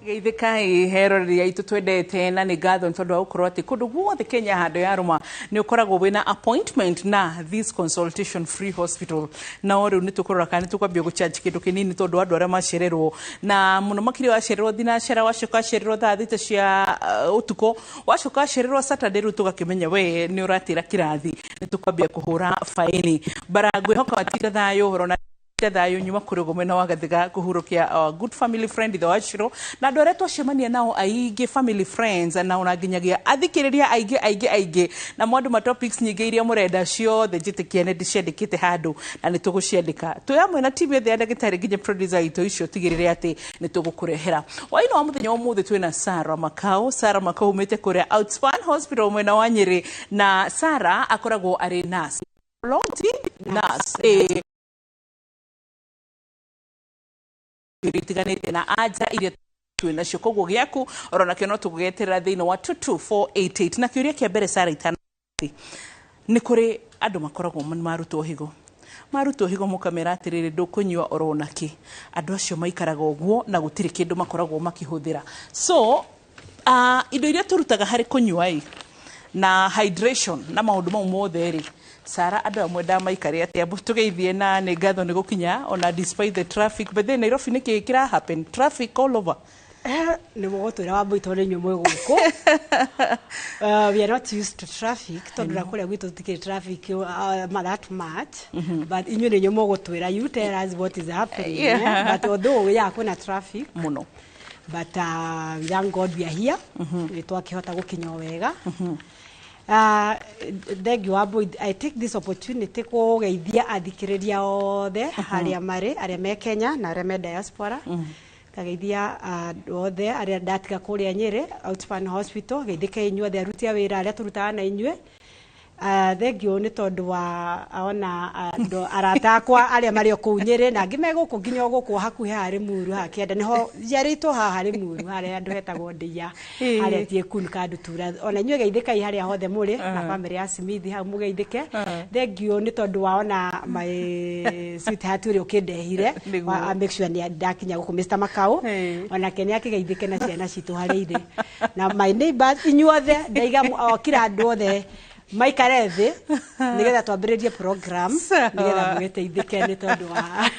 Geithĩkai heroreri aitũ twendete, na nĩ ngatho nĩ tondũ wa gũkorwo atĩ kũndũ guothe Kenya handũ yarũma nĩ ũkoragwo wĩna appointment na this consultation free hospital. Na o rĩu nĩ tũkũrora kana nĩ tũkwambia gũcharge kĩndũ kĩnini tondũ andũ arĩa macererwo, na mũno makĩria wacererwo thinacara, wacoka wacererwo thaa 6 cia ũtukũ, wacoka wacererwo Saturday, rĩu tũgakĩmenya we nĩ ũratĩra kĩrathi, nĩ tũkwambia kũhũra faini bara. Ngwĩhoka watinda thayũ ũhoro na thayũ nyuma kũrĩ ũguo mwena wa Gathiga kũhurũkia our good family friend ithe wa Ciro na andũ arĩa twacemania nao aingĩ, family friends, na ona nginyagia athikĩrĩria aingĩ aingĩ aingĩ, na mwandũ ma topics nyingĩ iria mũrenda ciothe, njĩtĩkia nĩ ndĩciandĩkĩte handũ na nĩ tũgũciandĩka twĩ hamwe na timu yothe ya ndagĩtarĩ nginya producer itũ icio, tigĩrĩre atĩ nĩ tũgũkũrehera waino wa mũthenya wa ũmũthĩ. Twĩna Sarah Makau. Sarah Makau umĩte kũrĩa Outspan Hospital mwena wa Nyĩrĩ, na Sarah akoragwo arĩ nurse, long nurse itiganĩte na anja iria twĩ nacio, koguo gĩaku oro nakĩo no tũgũgeterera thĩinĩ wa 22488. Na kĩũria kĩa mbere, Sara, itana nĩ kũrĩ andũ makoragwo marutwo higo, marutwo higo mũkamera atĩrĩrĩ, ndũkũnyua oro nakĩ. Andũ acio maikaraga ũguo na gũtirĩ kĩndũ makoragwo makĩhũthĩra, so indo iria tũrutaga harĩ kũnyua ĩ na hydration na maũndũ mau mothe rĩ, Sara, andũ amwe ndamaikare atĩa? Tũgeithie na nĩ ngatho nĩ gũkinya ona despite the traffic. But then Nairobi nĩ kĩ kĩra happen, traffic all over? Nĩ mũgũtwĩra wa mbui tondũ inyuĩ mwĩ gũkũ. We are not used to traffic tondũ na kũrĩa gwitũ tũtikĩrĩ traffic that much, but inyuĩ nĩ inyuĩ mũgũtwĩra, you tell us what is happening. Eh? But although, yeah, kwĩna traffic mũno. But thank God we are here, nĩ twakĩhota gũkinya o wega. Thank you, Wambui. I take this opportunity kũgeithia athikĩrĩria othe harĩa marĩ, arĩa me Kenya na arĩa me diaspora. Ngageithia andũ othe arĩa ndatiga kũrĩa Nyĩrĩ Outspan Hospital. Geithĩke inyuothe aruti a wĩra arĩa tũrutaga na inyuĩ. Thank you nĩ tondũ wa ona andũ arata akwa arĩa marĩ o kũu Nyĩrĩ na angĩ me gũkũ, nginya o gũkũ hakuhĩ haha Rĩmuru, haha kĩanda nĩho njiarĩtwo, haha Rĩmuru harĩa andũ hetagwo Ndĩia, harĩa Tiekun Kandutura. Ona inyuĩ geithĩkai harĩa hothe mũrĩ na bamĩrĩ ya Smith hau mũgeithĩke. Thank you nĩ tondũ wa ona my sweetheart ũrĩa ũkĩndehire wa make sure nĩ ndakinya gũkũ, Mr Makau, onake nĩ akĩgeithĩke na ciana citũ harĩa irĩ na my neighbors, inyuothe. Ndaiga o kila andũ othe maikare thĩ nĩgetha twambĩrĩrie program nĩgetha mũgĩteithĩke nĩ tondũ wa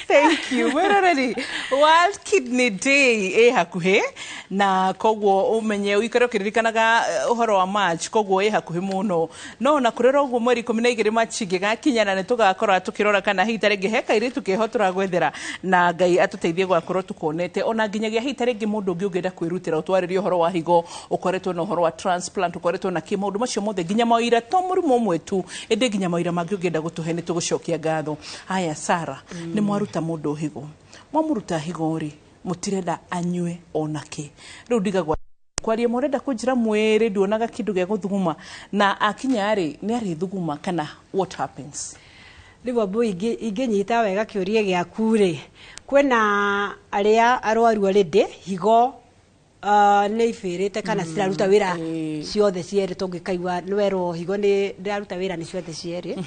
Thank you. Mwĩroreri, World Kidney Day ĩ hakuhĩ, na koguo ũmenye ũikare ũkĩririkanaga ũhoro wa March, koguo ĩ hakuhĩ mũno. No ona kũrĩ ũguo, mweri 12 March ingĩgakinya, na nĩ tũgakorwo tũkĩrora kana hihi ta rĩngĩ he kairĩtu keho tũragwethera, na Ngai atũteithie gwakorwo tũkonete. Ona nginyagia hihi ta rĩngĩ mũndũ ũngĩ ũngĩenda kwĩrutĩra ũtwarĩrie ũhoro wa higo, ũkoretwo na ũhoro wa transplant, ũkoretwo na kĩ maũndũ macio mothe, nginya mawĩra to mũrimũ ũmwe tu, ĩndĩ nginya mawĩra mangĩ ũngĩenda gũtũhe, nĩ tũgũcokia ngatho. Haya, Sara, nĩ mwaruta mũndũ higo, mwamũruta higo rĩ, mũtirenda anyue ona kĩ. Rĩu ndigagwa kwaria, mũrenda kũnjĩra mwĩrĩ nduonaga kĩndũ gĩa gũthuguma, na akinya rĩ, nĩ arĩthuguma kana what happens? Rĩu Wambui, ingĩnyita wega kĩũria gĩaku rĩ, kwĩna arĩa arwaru already higo nĩ ibĩrĩte kana ciraruta wĩra ciothe cierĩ, tũngĩkaigua nĩwerwo higo nĩ ndĩraruta wĩra nĩ ciothe cierĩ,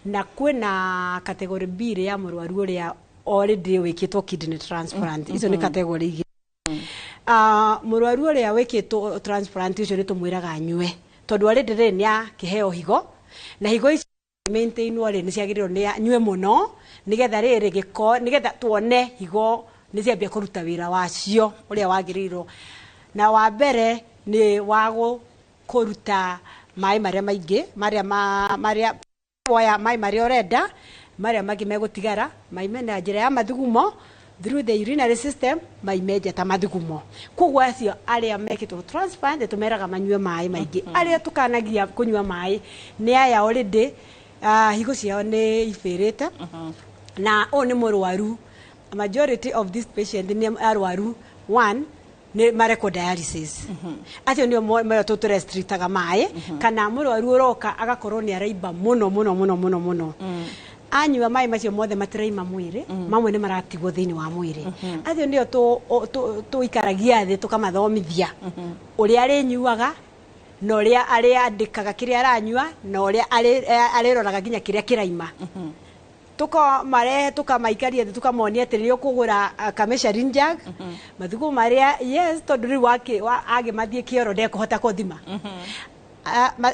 na kwĩna category B ya mũrwaru ũrĩa already wĩkĩtwo kidney transplant. Icio nĩ category igĩrĩ. Mũrwaru ũrĩa wĩkĩtwo transplant ũcio nĩ tũmwĩraga anyue tondũ already rĩ nĩ akĩheo higo, na higo ici maintainwo rĩ, nĩ ciagĩrĩirwo nĩ anyue mũno nĩgetha rĩrĩ gĩko, nĩgetha tuone higo nĩ ciambia kũruta wĩra wacio ũrĩa wagĩrĩirwo. Na wa mbere nĩ wa kũruta maĩ marĩa maingĩ, marĩa marĩa woya maĩ marĩa ũrenda, marĩa mangĩ megũtigara maime na njĩra ya mathugumo through the urinary system, maime nja ta mathugumo. Koguo acio arĩa mekĩtwo transplant tũmeraga manyue maĩ maingĩ. Arĩa tũkanagia kũnyua maĩ nĩ aya already higo ciao nĩ ibĩrĩte, na ũyũ nĩ mũrwaru, majority of these patient nĩ arwaru one nĩ marekwo dialysis. Acio nĩo marĩa tũrestrictaga maĩ, kana mũrwaru ũroka agakorwo nĩ araimba mũno mũno mũno mũno mũno, anyua maĩ macio mothe matiraima mwĩrĩ, mamwe nĩ maratigwo thĩinĩ wa mwĩrĩ. Acio nĩo tũikaragia thĩ tũkamathomithia ũrĩa arĩnyuaga na ũrĩa arĩandĩkaga kĩrĩa aranyua na ũrĩa arĩroraga nginya kĩrĩa kĩraima. Tukamarehe, tukamaikaria thĩ, tukamonia atĩ nĩ ũkũgũra ka measuring jug, mathugumo marĩa, yes, tondũ rĩu agĩmathiĩ kĩoro ndekũhota kũthima.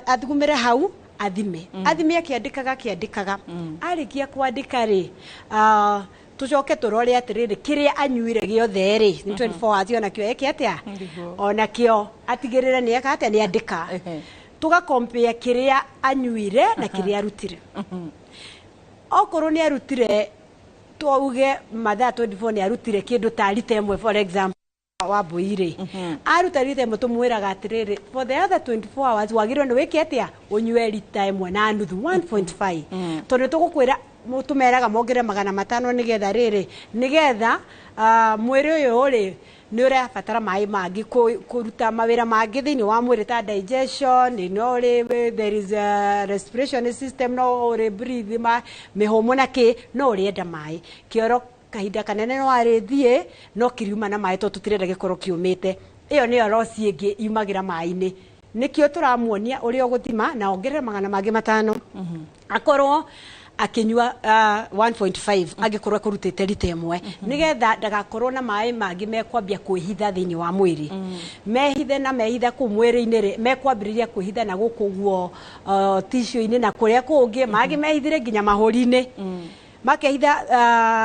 Athugumĩre hau, athime, athime akĩandĩkaga, akĩandĩkaga. Arĩkia kwandĩka rĩ, tũcoke tũrore atĩrĩrĩ, kĩrĩa anyuire gĩothe rĩ, nĩ 24 hours, onakĩo eke atĩa? Onakĩo atigĩrĩre nĩ eka atĩa? Nĩ andĩka. Tũgakompea kĩrĩa anyuire na kĩrĩa arutire. Okorwo nĩ arutire, tuauge mathaa 24 nĩ arutire kĩndũ ta rita 1, for example, wa mbũi rĩ, aruta rita 1, tũmwĩraga atĩrĩrĩ, for the other 24 hours wagĩrĩirwo nĩ wĩke atĩa? Ũnyue rita 1.5, 1.5, tondũ tũgũkwĩra, tũmeraga mongerere 500 nĩgetha rĩrĩ, nĩgetha mwĩrĩ ũyũ rĩ nĩ ũrabatara maĩ mangĩ kũruta mawĩra mangĩ thĩinĩ wa mwĩrĩ ta digestion, no rĩ there is a respiration system, no ũrĩ breathe ma mĩhũmũ na kĩ, no ũrĩenda maĩ. Kĩoro kahinda kanene no arĩthiĩ no kĩriuma na maĩ, tondũ tũtirenda gĩkorwo kĩũmĩte. Ĩyo nĩyo loss ĩngĩ yumagĩra maĩ-inĩ. Nĩkĩo tũramuonia ũrĩa ũgũthima na ongerere magana mangĩ 5, akorwo akĩnyua 1.5 angĩkorwo ekũrutĩte rita 1, nĩgetha ndagakorwo na maĩ mangĩ mekwambia kwĩhitha thĩinĩ wa mwĩrĩ. Mehithe na mehitha kũu mwĩrĩ-inĩ rĩ, mekwambĩrĩria kwĩhitha na gũkũ ũguo tissue-inĩ na kũrĩa kũngĩ mangĩ mehithire nginya mahũri-inĩ, makehitha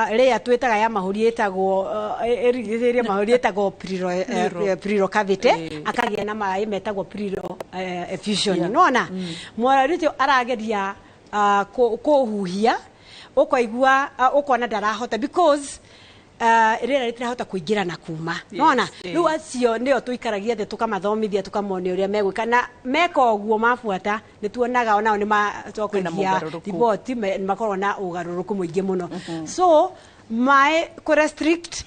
rĩa twĩtaga ya mahũri ĩtagwo ĩrigicĩirie mahũri ĩtagwo pleural cavity, akagĩa na maĩ metagwo pleural effusion. Nona mũrwaru ũcio arageria kũhuhia, ũkaigua ũkona ndarahota because rĩera rĩtirahota kũingĩra na kuma. Nona rĩu acio nĩo tũikaragia thĩ, tũkamathomithia, tũkamonia ũrĩa megwĩka, na meka ũguo mabuata nĩ tuonaga onao nĩ macokagia mũgarũrũku. Riboti nĩ makoragwo na ũgarũrũku mũingĩ mũno. So maĩ kũ restrict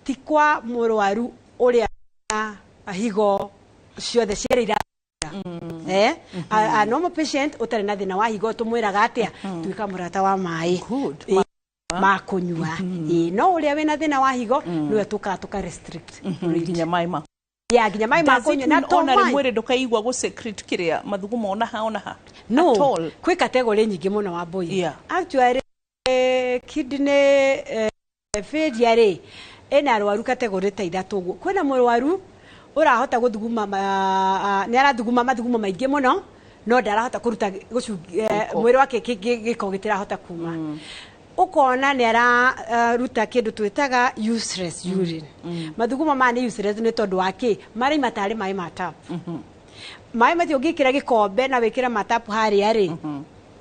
ti kwa mũrwaru ũrĩa na higo ciothe cierĩ ira a normal patient ũtarĩ na thĩna wa higo, tũmwĩraga atĩa? Tuĩka mũrata wa maĩ ma kũnyua. No ũrĩa wĩna thĩna wa higo nĩwe tũkaga tũka restrict nginya maĩ ma ya nginya maĩ ma Does it kũnyua na mean to ona maĩ. Rĩ mwĩrĩ ndũkaigua gũ secrete kĩrĩa mathugumo ona ha ona ha No. at all? Kwĩ category nyingĩ mũno wa mbũi. Actually, kidney failure rĩ, ĩna arwaru category ta ithatũ ũguo. Kwĩna mũrwaru ũrahota gũthuguma nĩ arathuguma mathugumo maingĩ mũno no ndarahota kũruta Gĩko. Mwĩrĩ wake gĩko gĩtirahota kuma. Ũkona nĩ araruta kĩndũ twĩtaga useless urine. Mathugumo maya nĩ useless nĩ tondũ wa kĩ? Maraima tarĩ maĩ ma tap. Maĩ macio ũngĩkĩra gĩkombe na wĩkĩre matapu harĩa rĩ,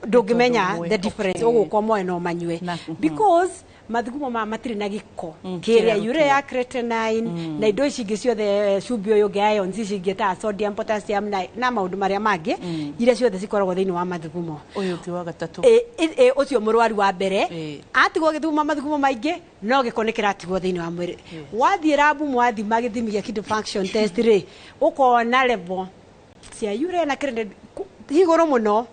ndũngĩmenya Ũmwe, the difference. Ũgũka moe no manyue because mathugumo maya matirĩ na gĩko kĩrĩa kĩrarutwo. Urea, creatinine na indo ici ingĩ ciothe, cumbĩ ũyũ ũngĩ, ions ici ingĩ ta sodium, potassium na maũndũ marĩa mangĩ iria ciothe cikoragwo thĩinĩ wa mathugumo. Ũyũ ũngĩ wa gatatũ? E, ũcio mũrwaru wa mbere atigwo gĩthuguma mathugumo maingĩ no gĩko nĩ kĩratigwo thĩinĩ wa mwĩrĩ. Wathiĩ rabu mwathima gĩthimi gĩa kidney function test rĩ, ũkona level cia urea na creatinine igũrũ mũno,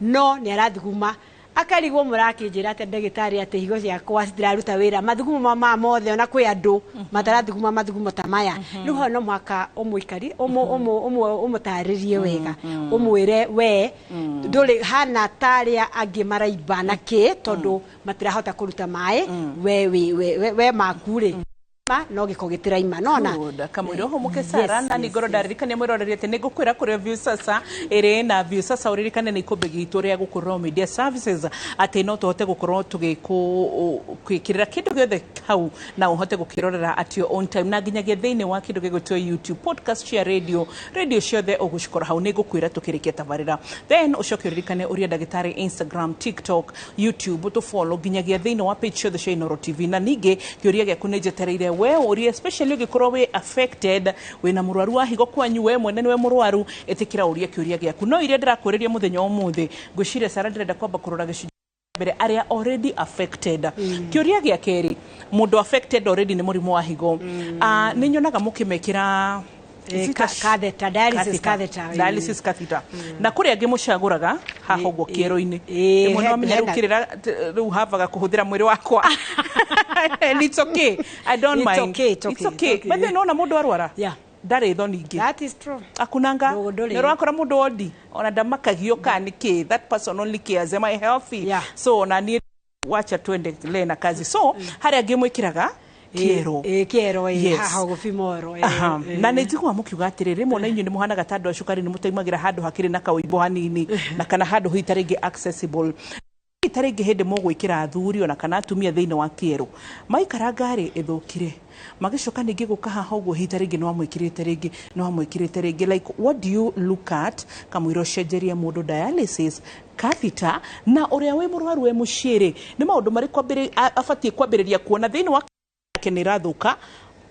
no nĩ arathuguma. Akarigwo, mũrakĩnjĩra atĩ ndagĩtarĩ atĩ higo ciakwa citiraruta wĩra, mathugumo mama mothe, ona kwĩ andũ matarathuguma mathugumo ta maya. Rĩu hau no mũhaka ũmũikari ũmũtarĩrie wega, ũmwĩre we ndũrĩ hana ta arĩa angĩ maraimba na kĩ, tondũ matirahota kũruta maĩ, we we maku rĩ ma no gĩko gĩtiraima nona. Good. Kamwĩra ũhũmũke Sara. Na ningoro ndaririkania mwĩroreri atĩ nĩngũkwĩra kũrĩa Viusasa ĩrĩ, na Viusasa ũririkane nĩ ikũmbĩ gitũ rĩa gũkũrwo media services, atĩ no tũhote gũkorwo tũgĩkĩrĩra kĩndũ gĩothe hau na ũhote gũkĩrorera at your own time, na nginyagia thĩinĩ wa kĩndũ gĩgwĩtwo YouTube, podcast cia radio, radio ciothe ũgũcikora hau. Nĩngũkwĩra tũkĩrĩkia tabarĩra. Then ũcoke ũririkane ũria ndagĩtarĩ Instagram, TikTok, YouTube, tũfollow nginyagia thĩinĩ wa page ciothe cia Inooro TV. Na ningĩ kĩũria gĩaku nĩ njetereire we ũrie, especially ũngĩkorwo wĩ affected, wĩna mũrwaru wa higo kwanyu, we mwene nĩwe mũrwaru, ĩtĩkĩra ũrie kĩũria gĩaku. No iria ndĩrakũrĩria mũthenya wa ũmũthĩ, ngwĩciria Sara ndĩrenda kwamba kũrora gĩcunjĩ mbere, arĩa already affected. Kĩũria gĩa kerĩ, mũndũ affected already nĩ mũrimũ wa higo, nĩ nyonaga mũkĩmekĩra is it a Catheter, dialysis catheter. Dialysis catheter. Na kũrĩ angĩ mũcagũraga haha ũguo kĩero-inĩ. Rĩmwe nĩwamenya rĩu kĩrĩra rĩu havaga kũhũthĩra mwĩrĩ wakwa and it's okay, I don't It's mind. okay, it's okay, It's okay. it's okay. But then nona mũndũ arwara ndarĩ thoni ingĩ. That is true. Akunanga Ndũrĩ. nĩ ũrakora mũndũ wondi ona ndamakagio kana nĩ kĩ, that person only cares, am I healthy? So ona niĩ Wacha tuendelee na kazi. So harĩa angĩ mwĩkĩraga kĩero. Ĩ kĩero ĩ. Yes. Haha ũguo femoral, ĩ. Aha. Na nä njiguaga må kiuga atä rä rä mwe na inyuä nä må hanaga ta andå a cukari nä må taimagä ra handå hakärä na kaũimbo hanini na kana handå hihi ta rĩngĩ accessible, ta rĩngĩ hĩndĩ mũgwĩkĩra athuri ona kana atumia thĩinĩ wa kĩero maikara ngarĩ ĩthũkire magĩcoka ningĩ gũka haha ũguo, hihi ta rĩngĩ nĩ wamwĩkĩrĩte rĩngĩ, nĩ wamwĩkĩrĩte rĩngĩ, like what do you look at kamũira ũcenjerie mũndũ dialysis catheter, na ũrĩa wĩ mũrwaru wĩ mũciĩ rĩ, nĩ maũndũ marĩkũ abatiĩ kwambĩrĩria kuona thĩinĩ wa yake nĩ ĩrathũka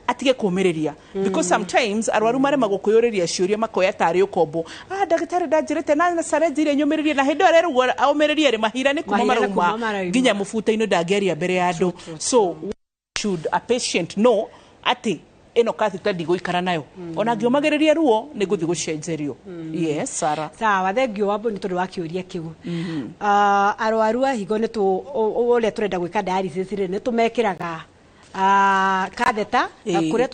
atige kũmĩrĩria? Because sometimes arwaru maremagwo kwĩyũrĩria ciũria, makoya tarĩ ũkombo, ah, ndagĩtarĩ ndanjĩrĩte na challenge iria nyũmĩrĩrie, na hĩndĩ ĩyo arerwo aũmĩrĩrie rĩ, mahira nĩ kuma Mahira nĩ marauma kuma marauma. Nginya mũbuta-inĩ ndangĩaria mbere ya andũ. So what should a patient know atĩ ĩno catheter ndigũikara nayo, ona ngĩũmagĩrĩria ruo nĩ ngũthiĩ gũcenjerio? Yes, Sarah. Sawa, thengio wambo nĩ tondũ wa kĩũria kĩu. Arwaru a higo nĩ tũ ũrĩa tũrenda gwĩka dialysis rĩ, nĩ tũmekĩraga catheter na kũrĩa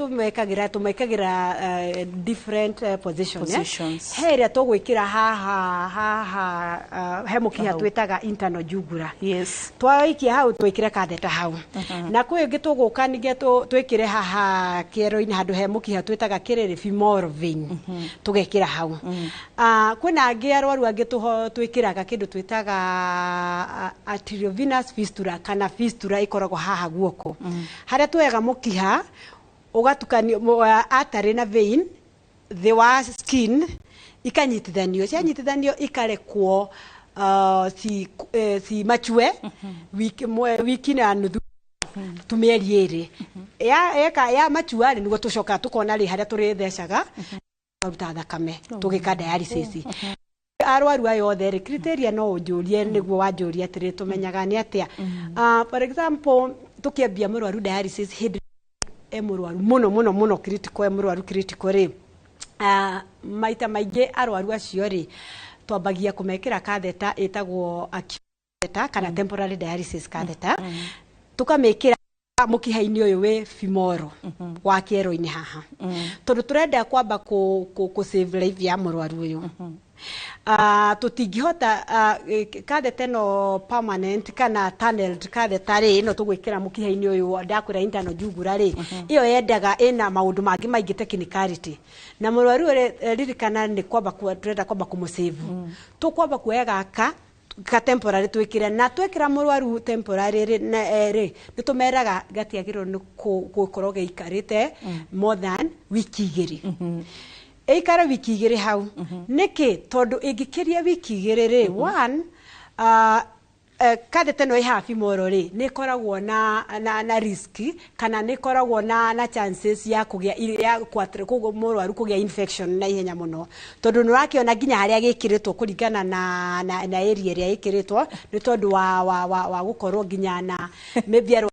tũmekagĩra different position, eh? Positions. He ĩrĩa tũgwĩkĩra haha haha, he mũkiha Hau. Twĩtaga internal jugular. Yes. Twaikia hau, twĩkĩre catheter hau, na kwĩ ĩngĩ tũgũka ningĩ twĩkĩre haha kĩero-inĩ handũ he mũkiha twĩtaga kĩrĩrĩ femoral vein, tũgekĩra hau. Kwĩna angĩ arwaru angĩ twĩkĩraga kĩndũ twĩtaga arteriovenous fistula, kana fistula ĩkoragwo haha guoko harĩa tuoyaga mũkiha ũgatukanio artery na vein thĩ wa skin, ikanyitithanio, cianyitithanio ikarekwo ci machue wiki, wiki na nuthu, tumĩeri ĩrĩ ya eka ya machua rĩ, nĩguo tũcokaga tũkona rĩ harĩa tũrĩthecaga tũkaruta thakame tũgĩka dialysis. Arwaru aya othe rĩ, criteria no ũnjũrie nĩguo wanjũria atĩrĩ, tũmenyaga nĩ atĩa? For example, tũkĩambia mũrwaru dialysis hĩndĩ e mũrwaru mũno mũno mũno critical, e mũrwaru critical rĩ, maita maingĩ arwaru acio rĩ, twambagia kũmekĩra catheter ĩtagwo acute catheter kana temporary dialysis catheter, tũkamĩkĩra mũkiha-inĩ ũyũ wĩ femoral wa kĩero-inĩ haha, tondũ tũrenda kwamba kũ save life ya mũrwaru ũyũ. Tũtingĩhota catheter ĩno permanent kana tunneled catheter rĩ, ĩno tũgwĩkĩra mũkiha-inĩ ũyũ ndakwĩra internal jugular rĩ, ĩyo yendaga ĩna maũndũ mangĩ maingĩ, technicality, na mũrwaru ũyũ ririkana nĩ kwamba tũrenda kwamba kũmũsave. Tũkwamba kuoya gaka ka temporary twĩkĩre, na twĩkĩra mũrwaru temporary rĩ, rĩ nĩ tũmeraga gatiagĩrĩirwo nĩ gũkorwo gĩikarĩte more than wiki 2, ĩikare wiki 2 hau. Nĩkĩ? Tondũ ĩngĩkĩria wiki 2 rĩ, one, catheter ĩno ĩ haha femoral rĩ, nĩ ĩkoragwo na risk kana nĩ ĩkoragwo na chances ya kũgĩa ya mũrwaru kũgĩa infection na ihenya mũno, tondũ nĩ ũrakĩona nginya harĩa gĩkĩrĩtwo kũringana na area ĩrĩa ĩkĩrĩtwo, nĩ tondũ wa gũkorwo nginya na maybe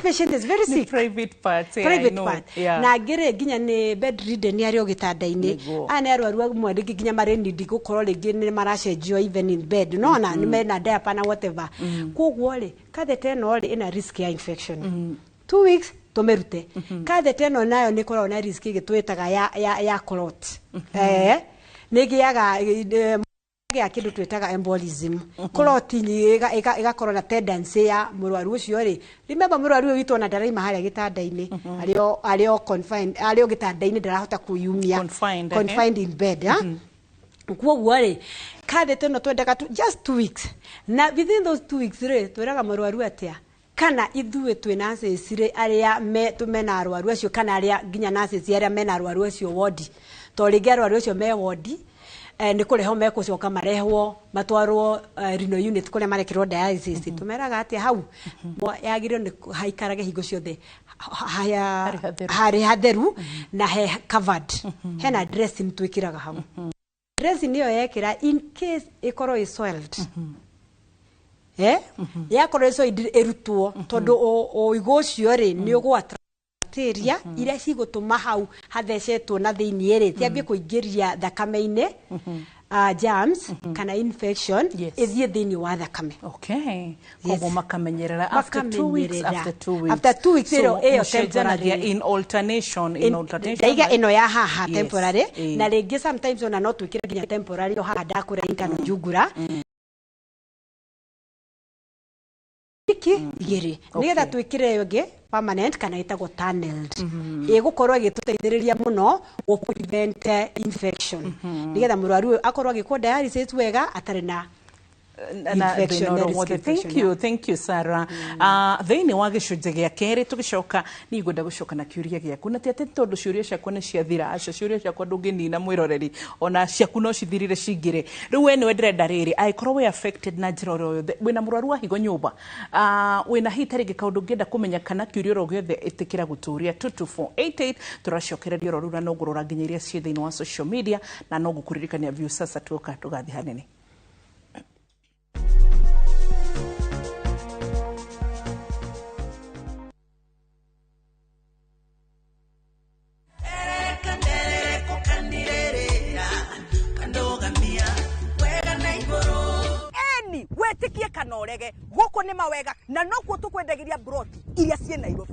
patient is very Nĩ sick. Private part, yeah, I Private know. part. Yeah. Na angĩ rĩ, nginya nĩ bedridden, arĩ o gĩtanda-inĩ. Nĩguo. Aya nĩ arwaru amwe rĩngĩ nginya marĩ need gũkorwo rĩngĩ nĩ maracenjio even in bed, nona nĩ mena diaper na whatever. Koguo rĩ, catheter ĩno rĩ, ĩna risk ya infection. 2 weeks tũmĩrute. Catheter ĩno nayo nĩ ĩkoragwo na risk ĩngĩ twĩtaga ya clot, nĩ ĩgĩaga gĩa kĩndũ twĩtaga embolism clot, ĩgakorwo na tendency ya mũrwaru ũcio rĩ. Remember, mũrwaru ũyũ witũ ona ndaraima harĩa gĩtanda-inĩ, arĩ o confined, arĩ o gĩtanda-inĩ, ndarahota kwĩyumia. Confined, eh. Confined in bed, ah? Koguo rĩ, catheter ĩno twendaga just 2 weeks, na within those 2 weeks rĩ, twĩraga mũrwaru atĩa, kana ithuĩ twĩ nurses rĩ, arĩa mena arwaru acio, kana arĩa nginya nurses arĩa mena arwaru acio wodi, to rĩngĩ arwaru acio me wodi, nĩ kũrehwo mekũcoka marehwo matwarwo renal unit kũrĩa marekĩrwo dialysis. Tũmeraga atĩa hau? Yagĩrĩirwo nĩ haikarage hingo ciothe Harĩ hatheru. Harĩ hatheru na he covered, hena dressing twĩkĩraga hau. Dressing ĩyo yekĩra, in case ĩkorwo ĩ soiled, yakorwo ĩ soiled ĩrutwo, tondũ ũigũ ũcio rĩ, nĩ ũgwata bacteria iria cigũtũma hau hathecetwo na thĩiniĩ rĩ, ciambie kũingĩria thakame-inĩ, germs kana infection ĩthiĩ thĩiniĩ wa thakame. Okay. Koguo makamenyerera after 2 weeks. Makamenyerera. After 2 weeks. After 2 weeks So, ĩyo mũcenjanagia temporary. in alternation, in alternation. Ndaiga ĩno ya haha temporary, na rĩngĩ sometimes ona no twĩkĩre nginya temporary o haha ndakũra internal jugular. wiki 2 nigetha twikire ĩyo ĩngĩ permanent kana ĩtagwo tunneled. Ĩgũkorwo ĩgĩtũteithĩrĩria mũno gũ prevent infection nigetha mũrwaru akorwo agĩkwo dialysis wega atarĩ na infection. Thank you, thank you Sarah. Thĩinĩ wa gĩcunjĩ gĩa kerĩ tũgĩcoka nĩ ngwenda gũcoka na kĩũria gĩaku na ti atĩ tondũ ciũria ciakwa nĩ ciathira, aca ciũria ciakwa ndũngĩnina mwĩroreri ona ciaku no cithirire cingĩre. Rĩu we nĩwe ndĩrenda rĩrĩ angĩkorwo wĩ affected na njĩra oro yothe, wĩna mũrwaru wa higo nyũmba, wĩna hihi ta rĩngĩ kaũndũ ũngĩenda kũmenya kana kĩũria oro gĩothe ĩtĩkĩra gũtũria 22488 tũracokereria oro rĩu na no ngũrora nginya iria ciĩ thĩinĩ wa social media na no ngũkũririkania view sasa tuoka tũgathiĩ hanene. Wetikie kana urege guku ni mawega na nokuo tukwendagiria broti iria ciĩ Nairobi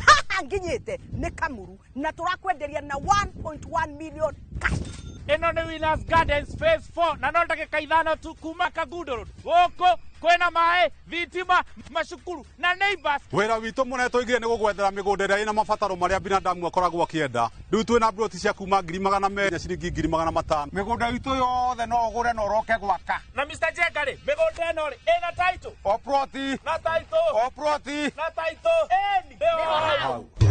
haha nginyite ni Kamuru na turakwenderia na 1.1 million cash. Ĩno nĩ Winners Gardens phase 4 na no ndagĩka 5 tu kuma Kangundo Road. Gũkũ kwĩna maĩ, thitima, macukuru na neighbors. Wĩra witũ mũnene tũigire nĩ gũgwethera mĩgũnda ĩrĩa ĩna mabataro marĩa binadamu akoragwo akĩenda. Rĩu twĩna broti cia kuma 200,000 na ciringi 500,000. Mĩgũnda itũ yothe no ũgũre na ũroke gwaka. Na Mr. Jenga rĩ, mĩgũnda ĩno rĩ ĩna title. O ploti. Na title. O ploti. Na title. Ĩni.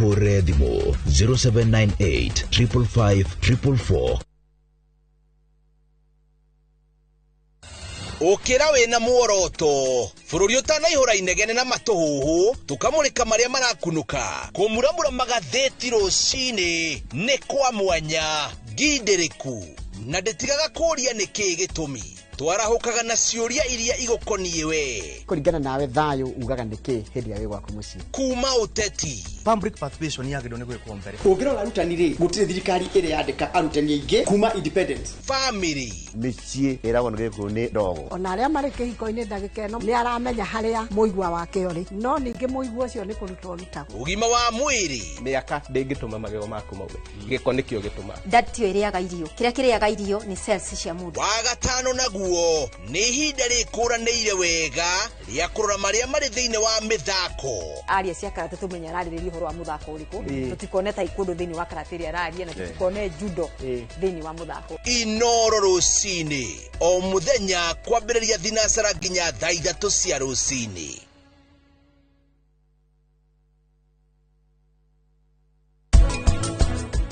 Hũre thimũ 0798 555 444. Ũkĩra wĩna muoroto bũrũri ũtanaihũra inegene na matũhũhũ tũkamũrĩka marĩa marakunũka kũmuramura magathĩti rũcinĩ nĩ kwa mwanya ngindĩrĩku na ndĩtigaga kũũria nĩkĩĩ gĩtũmi twarahũkaga na ciũria iria igũkoniĩ we kũringana nawe thayũ ugaga nĩkĩ hĩndĩ ĩrĩa wĩ gwaku mũciĩ kuma ũteti public participation yagĩrĩirwo nĩ gwĩkwo mbere ũngĩrora arutani rĩ gũtirĩ thirikari ĩrĩa yandĩka arutani aingĩ kuma independence family mĩciĩ ĩragwo nĩ gĩkũyũ nĩ ndogo ona arĩa marĩ kĩhiko-inĩ ndagĩka ĩno nĩ aramenya harĩa mũigua wake ũrĩ no ningĩ mũigua ũcio nĩ kũrutwo ũrutagwo ũgima wa mwĩrĩ mĩaka ndĩngĩtũma magego maku maume gĩko nĩkĩo gĩtũmaga ndatio ĩrĩaga irio kĩrĩa kĩrĩaga irio nĩ cells cia mũndũ wa gatano naguo nĩ ihinda rĩkũranĩire wega rĩa kũrora marĩa marĩ thĩinĩ wa mĩthako aria cia karate tũmenye ararĩrĩria ũhoro wa mũthako ũrĩkũ tũtikone taekwondo thĩinĩ wa karate ĩrĩa araria na tũtikone judo thĩinĩ wa mũthako Inoro rũcinĩ o mũthenya kwambĩrĩria thinacara nginya thaa 3 cia rũcinĩ.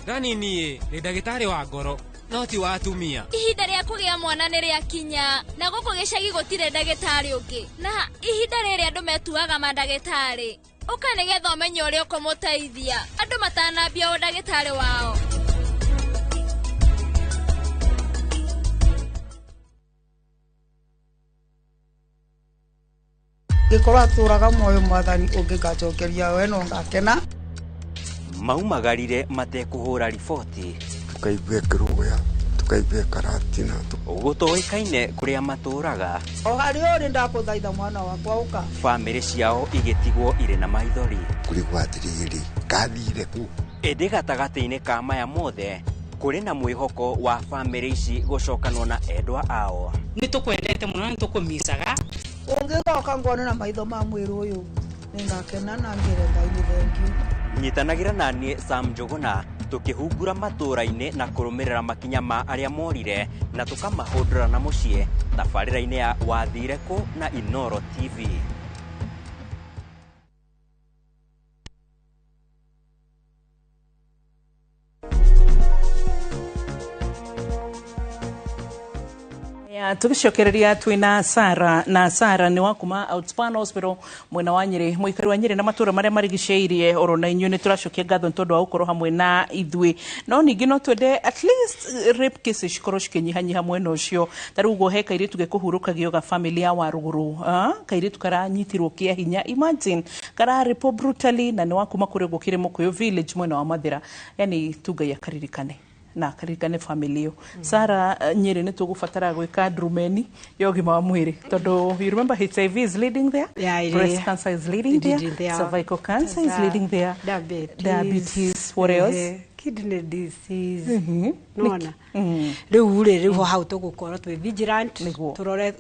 Dani niĩ nĩ ndagĩtarĩ wa ngoro no ti wa atumia. Ihinda rĩa kũgĩa mwana nĩ rĩakinya na gũkũ gĩcagi gũtirĩ ndagĩtarĩ ũngĩ na ihinda rĩrĩ andũ metuaga mandagĩtarĩ ũka nĩgetha ũmenye ũrĩa ũkũmũteithia andũ matanambia ũndagĩtarĩ wao. Ngĩkorwo atũraga muoyo mwathani ũngĩgacokeria we no ngakena. Maumagarire matekũhũra riboti tukaigua kĩrũgũya tukaigua karatina gũtoĩkaine kũrĩa matũraga o harĩa ũrĩ ndakũthaitha mwana wakwa ũka bamĩrĩ ciao igĩtigwo irĩ na maithori kũrigwo atĩrĩrĩ kathire kũ ĩndĩ gatagatĩ-inĩ ka maya mothe kũrĩ na mwĩhoko wa bamĩrĩ ici gũcokanwo na endwa ao. Nĩ tũkwendete mũno nĩ tũkũmicaga ũngĩgoka ngone na maitho ma mwĩrĩ ũyũ nĩngakena na ngĩre Ngai nĩ thengiũ. Nyitanagĩra na niĩ Sam Njũgũna tũkĩhungura matũũra-inĩ na kũrũmĩrĩra makinya ma arĩa morire na tũkamahũndũra na mũciĩ tabarĩra-inĩ ya Wathire Kũ na Inoro TV. Tugicokereria twina Sara na Sara ni wa kuma Outspan Hospital mwena wa Nyeri muikari wa Nyeri na matura maria marigiceirie oro na inyuĩ nĩ tũracokia ngatho nĩ tondũ wa gũkorwo hamwe na ithuĩ no ningĩ no twende at least rape cases cikorwo cikĩnyihanyiha mwena ũcio ta rĩu ũguo he kairĩtu gekũhurũkagio ga family ya Warũgũrũ kairĩtu karanyitirwo kĩa hinya imagine kararĩpwo brutally na nĩ wa kuma kũrĩa ũguo kĩrĩ Mũkũyũ village mwena wa Mathĩra yani tu Ngai akaririkane na karirikane family yo. Sara Nyeri nĩ tũgũbatara gwĩka ndrumeni ya ũgima wa mwĩrĩ tondũ you remember HIV is leading there, yeah, breast cancer is leading there, cervical cancer is leading there, diabetes, what else? Kidney disease nona rĩu rĩ, rĩu ho hau tũgũkorwo twĩ vigilant, tũrore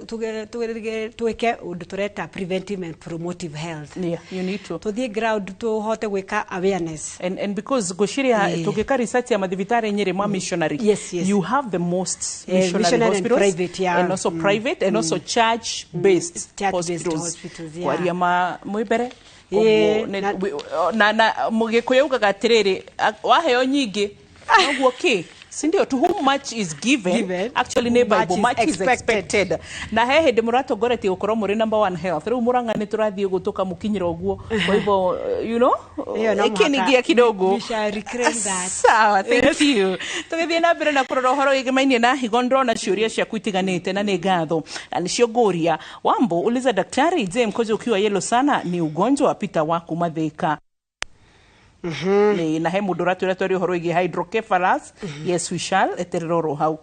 twĩke ũndũ tũreta preventive and promotive health. Yeah, you need to tũthiĩ ground, tũhote gwĩka awareness. And because ngwĩciria tũngĩka research ya mathibitarĩ Nyĩrĩ ma missionary, yes. you have the most missionary missionary and hospitals private, yeah. and also private and also church based Church-based hospitals. hospitals, yeah. Kwaria ma mwĩ mbere. Yeah, Koguo na Mũgĩkũyũ augaga atĩrĩrĩ, waheo nyingĩ noguo kĩ, sindio? To whom much is given, Given, actually nĩ much Bible, is much is expected. Expected. Na he hĩndĩ mũratongoretie gũkorwo mũrĩ number one health, rĩu Mũrang'a nĩ tũrathiĩ ũguo tũkamũkinyĩra ũguo, kwa hivyo Ĩyo no ĩkĩningia mũhaka. kidogo. We shall reclaim that. Sawa, thank you. Tũgĩthiĩ na mbere na kũrora ũhoro wĩgĩmainie na higo, ndĩrona ciũria ciaku itiganĩte na nĩ ngatho na nĩcio ngũria. Wambo, uliza daktari, je, mkojo ukiwa yellow sana ni ugonjwa? Peter wa kuma Thika. Nĩ na he mũndũ ũratwĩra twarie ũhoro wĩgiĩ hydrocephalus. Yes, we shall, eterera oro hau.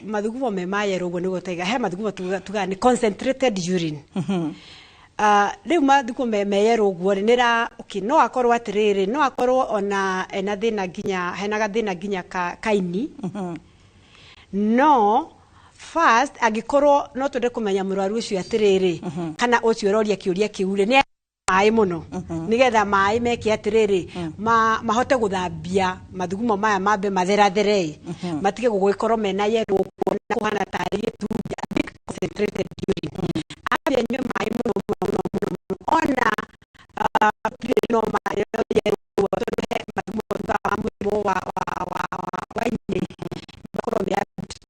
Mathugumo me ma yellow ũguo nĩguo taiga he mathugumo tugaga nĩ concentrated urine. Rĩu mathugumo me yellow ũguo rĩ, nĩra okay, no akorwo atĩrĩrĩ, no akorwo ona ena thĩna nginya hena gathĩna nginya ka kaini. No first angĩkorwo no twende kũmenya mũrwaru ũcio atĩrĩrĩ, kana ũcio ũroria kĩũria kĩu rĩ, nĩ maĩ mũno, nĩgetha maĩ meke atĩrĩrĩ, mahote gũthambia mathugumo maya, mambe matherathere, matige gũgĩkorwo mena yellow ũguo na kũhana tarĩ gĩtumbi, a bit concentrated urine. Ambie anyue maĩ mũno mũno mũno mũno mũno, ona no maĩ yellow ũguo, tondũ he mathugumo tugaga ma mũrimũ wa ini makorwo me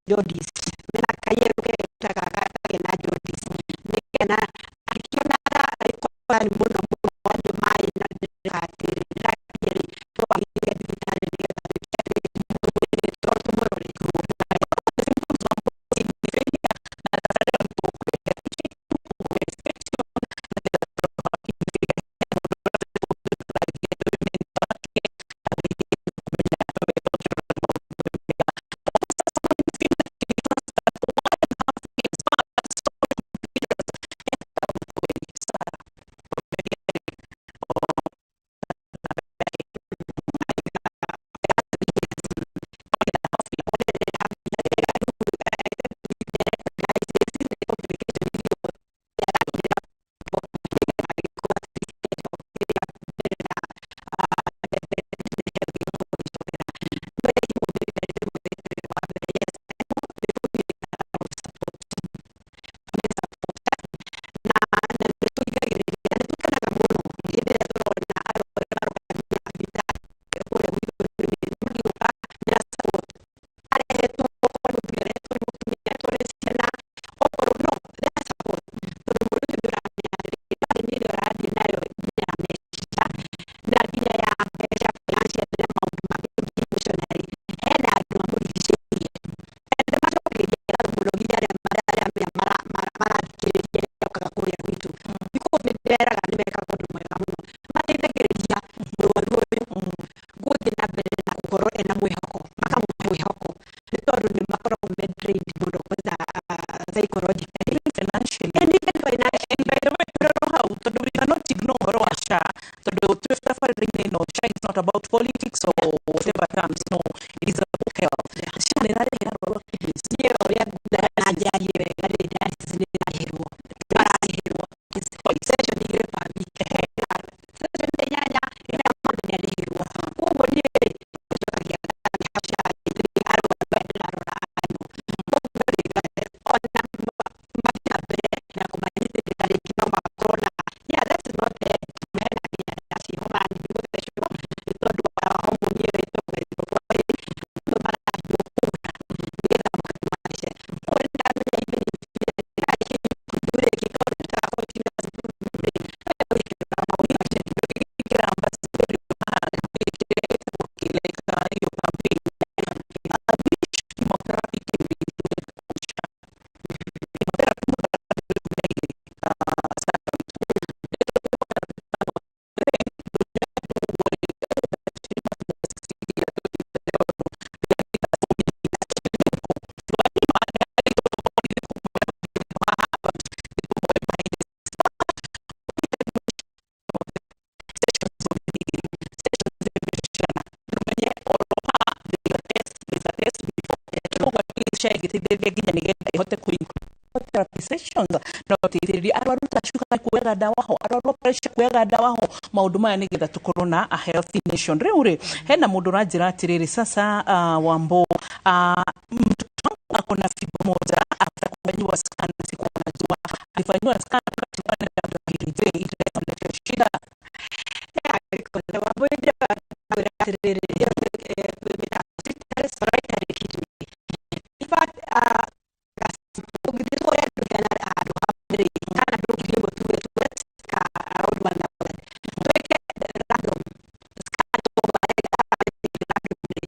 jaundice, mena kayellow ketaga kena jaundice, nĩkena angĩkĩona agĩkorwo nĩ mũno mũno anyue maĩ na atĩrĩ ndĩrakinyia rĩ, no agĩthiĩ thibitarĩ nĩgetha tuĩke atĩ tũmũrore. Psychologically financially and even financially. And by the way, tũrero hau, tondũ we cannot ignore ũhoro wa SHA, tondũ twĩ tabarĩra-inĩ ĩno, SHA is not about politics or whatever terms, no, it is about health. SHA nĩ ĩrarĩhĩra arwaru a kidneys? Niĩ ũrĩa na njarie wega rĩ, dialysis nĩ ĩrarĩhĩrwo, mararĩhĩrwo session 2 per week, session 8 ĩna mũndũ nĩ arĩhĩrwo. Koguo niĩ rĩ, njokagia ngatho SHA arwaru aya ndĩrarora ano, ona mathiĩ na mbere na kũmanyitĩrĩra rĩngĩ no makorwo na, yeah, that's not the end. Hena nginya ndawa ciĩho maranĩria gũthecwo nĩ tondũ wa homoni ĩyo. ĩteithĩrĩrie nginya nĩgetha ĩhote kũ therapy sessions no teithĩrĩrie arwaru ta cukari kuoyaga ndawa ho, arwaru a pressure kuoyaga ndawa ho, maũndũ maya nĩgetha tũkorwo na a healthy nation. Rĩu rĩ, hena mũndũ ũranjĩra atĩrĩrĩ, sasa Wambo, mtoto wangu ako na figo moja after kufanyiwa scan, sikuwa najua alifanyiwa scan wakati wa na je, itaweza mletea shida? Wambo, atĩrĩrĩ, in fact, ũngĩthiĩ tuone andũ 100 handũ hamwe rĩ, kana andũ 1000 tuge ka around 1000, twĩke random scan, randomly.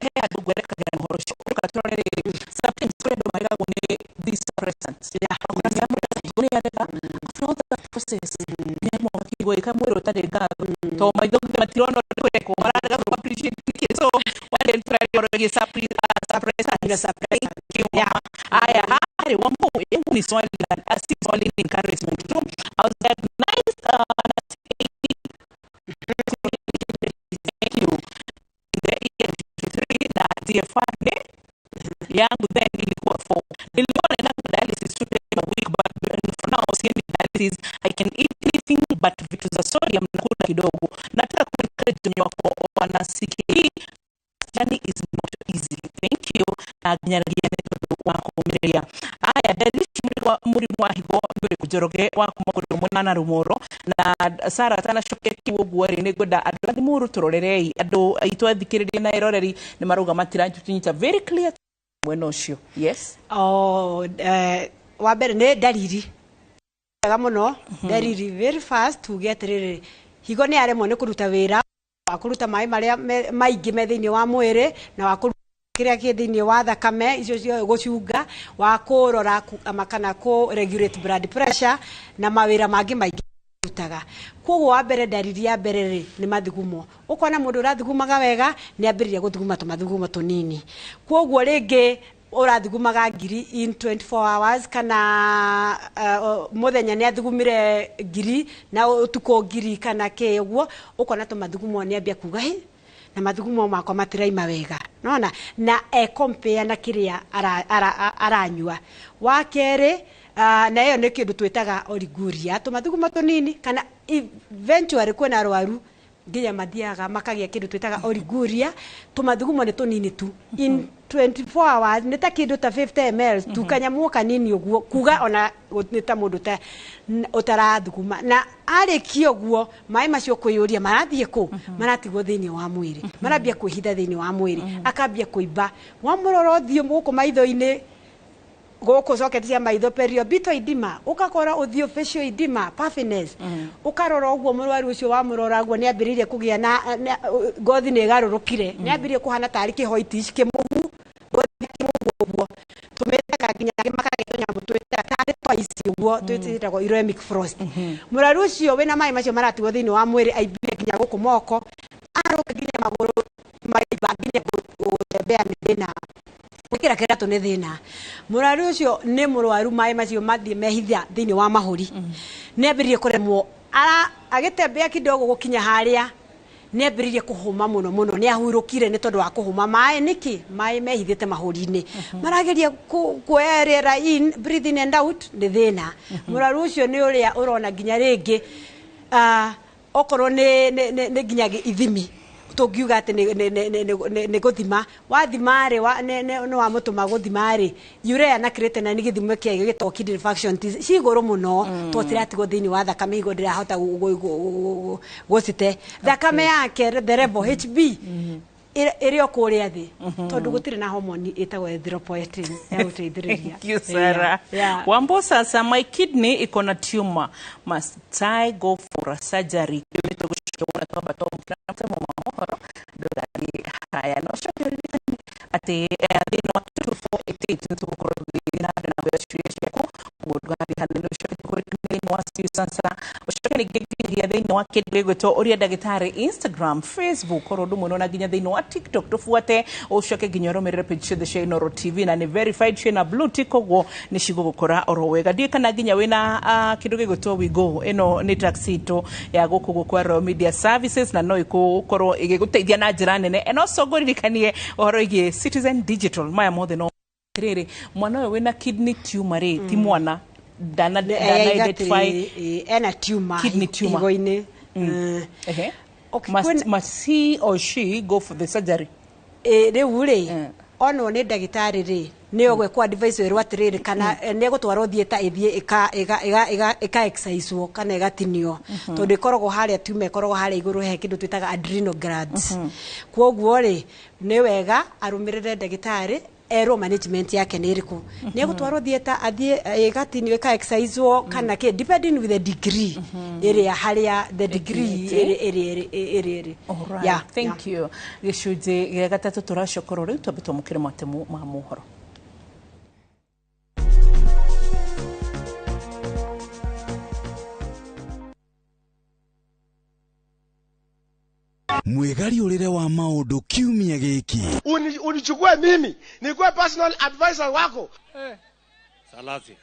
He handũ ngwerekagĩra ũhoro ũcio ũka tũrore rĩrĩ, sometimes kũrĩ andũ marigagwo nĩ these suppressants. Nĩ arega after all that process nĩ akigua ĩka mwĩrĩ ũtarĩ ngatho to maitho matirona ũrĩa kũrekwo, mararega kũ appreciate nĩkĩ. So wale tũraria ũhoro wĩgiĩ suppressants. Thank you, mama. Aya, hari Wambo, yangu ni swali la si swali, ni encouragement tu. I was diagnosed thank you in the year 53 na GFR ne yangu then ilikuwa 4. Nilikuwa naenda dialysis 2 times a week, but for now siendi dialysis. I can eat anything but tatu za sodium na kula kidogo. Nataka kuencourage wenye wako wana CKD, journey is not easy. Thank you. Na nginyanagia nĩ tondũ wa kũũmĩrĩria. Aya, ndarishi mũrimũ wa higo nĩ ũrĩkũ Njoroge wa kuma kũrĩ mwena na Rũmoro na Sara atanacokia kiugo ũguo rĩ, nĩ ngwenda andũ a Limuru tũrorerei andũ aitũ athikĩrĩria na eroreri nĩ marauga matiratunyita very clear mwena ũcio. Yes. Oh, wa mbere nĩ ndariri wega mũno, ndariri very fast tuge atĩrĩrĩ, higo nĩ yaremwo nĩ kũruta wĩra wa kũruta maĩ marĩa maingĩ me thĩinĩ wa mwĩrĩ na wa kũruta kĩrĩa kĩ thĩinĩ wa thakame icio cio gũcunga, wa kũrora ama kana kũ regulate blood pressure na mawĩra mangĩ maingĩ rutaga. Koguo wa mbere, ndariri ya mbere rĩ nĩ mathugumo. Ũkona mũndũ ũrathugumaga wega nĩ ambĩrĩria gũthuguma tũmathugumo tũnini. Koguo rĩngĩ ũrathugumaga 1000 in 24 hours kana mũthenya nĩ athugumire 1000 na ũtukũ 1000 kana kĩ ũguo, ũkona tũmathugumo nĩ ambia kuga hĩ na mathugumo makwa matiraima wega, nona na e compare na kĩrĩa aranyua. Wa kerĩ, na ĩyo nĩ kĩndũ twĩtaga oliguria, tũmathugumo tũnini, kana eventually kwĩna arwaru nginya mathiaga makagĩa kĩndũ twĩtaga oliguria, tũmathugumo nĩ tũnini tu in 24 hours nĩ ta kĩndũ ta 50 ml tu, kanyamũ kanini ũguo, kuga ona nĩ ta mũndũ ta ũtarathuguma. Na arĩkia ũguo maĩ macio kwĩyũria marathiĩ kũ, maratigwo thĩinĩ wa mwĩrĩ, marambia kwĩhitha thĩinĩ wa mwĩrĩ, akambia kũimba. Wamũrora ũthiũ gũkũ maitho-inĩ, gũkũ socket cia maitho periorbital edema, ũgakora ũthiũ facial edema, puffiness, ũkarora ũguo mũrwaru ũcio wamũrora ũguo nĩ ambĩrĩirie kũgĩa na ngothi nĩ ĩgarũrũkire, nĩ ambĩrĩirie kũhana tarĩ kĩhoitish kĩmũhu, ngothi kĩmũhu ũguo, tũmĩtaga nginya makagĩa tũnyamũ twĩtaga tarĩ twice ũguo, twĩtagwo uremic frost. Mũrwaru ũcio wĩna maĩ macio maratigwo thĩinĩ wa mwĩrĩ aimbire nginya gũkũ moko, arũka nginya magũrũ maimba nginya gũtembea nĩ thĩna, gwĩkĩra kĩratũ nĩ thĩna. Mũrwaru ũcio nĩ mũrwaru maĩ macio mathiĩ mehitha thĩinĩ wa mahũri, nĩ ambĩrĩirie kũremwo, agĩtembea kidogo gũkinya harĩa nĩ ambĩrĩirie kũhũma mũno mũno, nĩ ahurũkire nĩ tondũ wa kũhũma maĩ. Nĩkĩ? Maĩ mehithĩte mahũri-inĩ, marageria kuoya rĩera in, breathe in and out, nĩ thĩna. Mũrwaru ũcio nĩ ũrĩa ũrona nginya rĩngĩ okorwo nĩ nginya ithimi tũngiuga atĩ nĩ gũthima, wathima rĩ nĩ wamũtũma gũthima rĩ, urea na creatinine nĩ gĩthimo kĩa gĩtagwo kidney function test ci igũrũ mũno, tondũ ciratigwo thĩinĩ wa thakame, higo ndĩrahota gũcite thakame yake, the level HB ĩrĩ o kũrĩa thĩ, tondũ gũtirĩ na hormone ĩtagwo erythropoietin ya gũteithĩrĩria. Thank you, Sarah. Yeah. Wambo sasa, my kidney iko na tumor. Must I go for a surgery? Haya, no coke ũririkane atĩ thĩinĩ wa 2488 nĩ tũgũkorwo tũgĩthiĩ na mbere na kuoya ciũria ciaku, ũguo ndũgathiĩ hanene, ũcoke tũkũririkanie thĩinĩ wa Sansa, ũcoke ningĩ nginyagia thĩinĩ wa kĩndũ gĩgwĩtwo ũria ndagĩtarĩ Instagram, Facebook, oro ũndũ ũmwe na nginya thĩinĩ wa TikTok tũbuate, ũcoke nginya ũrũmĩrĩre page ciothe cia Inooro TV na nĩ verified ciĩna blue tick, ũguo nĩ cigũgũkora oro wega. Ndiũĩ kana nginya wĩna kĩndũ gĩgwĩtwo Wigo, ĩno nĩ taxi itũ ya gũkũ gũkũ Royal Media Services na no ĩgũkorwo ĩgĩgũteithia na njĩra nene. And also ngũririkanie ũhoro wĩgiĩ Citizen Digital, maya mothe no rĩrĩ, mwana ũyũ wĩna kidney tumor rĩ, ti mwana dana dana identify ena tumor kidney tumor higo-inĩ. Ehe. Must he or she go for the surgery? Rĩu rĩ onwo nĩ ndagĩtarĩ rĩ, nĩ ũgwĩkwo advice wĩrwo atĩrĩrĩ, kana nĩ egũtwarwo theatre ĩthiĩ ĩka exercise kana ĩgatinio, tondũ ĩkoragwo harĩa tumor ĩkoragwo harĩa igũrũ he kĩndũ twĩtaga adrenal glands. Koguo rĩ nĩ wega arũmĩrĩre ndagĩtarĩ erwo management yake nĩ ĩrĩkũ, nĩ egũtwarwo theatre athiĩ ĩgatinio ĩka exercise kana kĩ, depending with the degree ĩrĩa harĩa the degree ĩrĩ ĩrĩ. All right, thank you. Gĩcunjĩ gĩa gatatũ tũracokorwo rĩu, twambe twamũkĩre matemu ma mohoro. Mwĩgariũrĩre wa maũndũ kiumia gĩkĩ. Unichukue mimi nikuwe personal advisor wako. Salasia.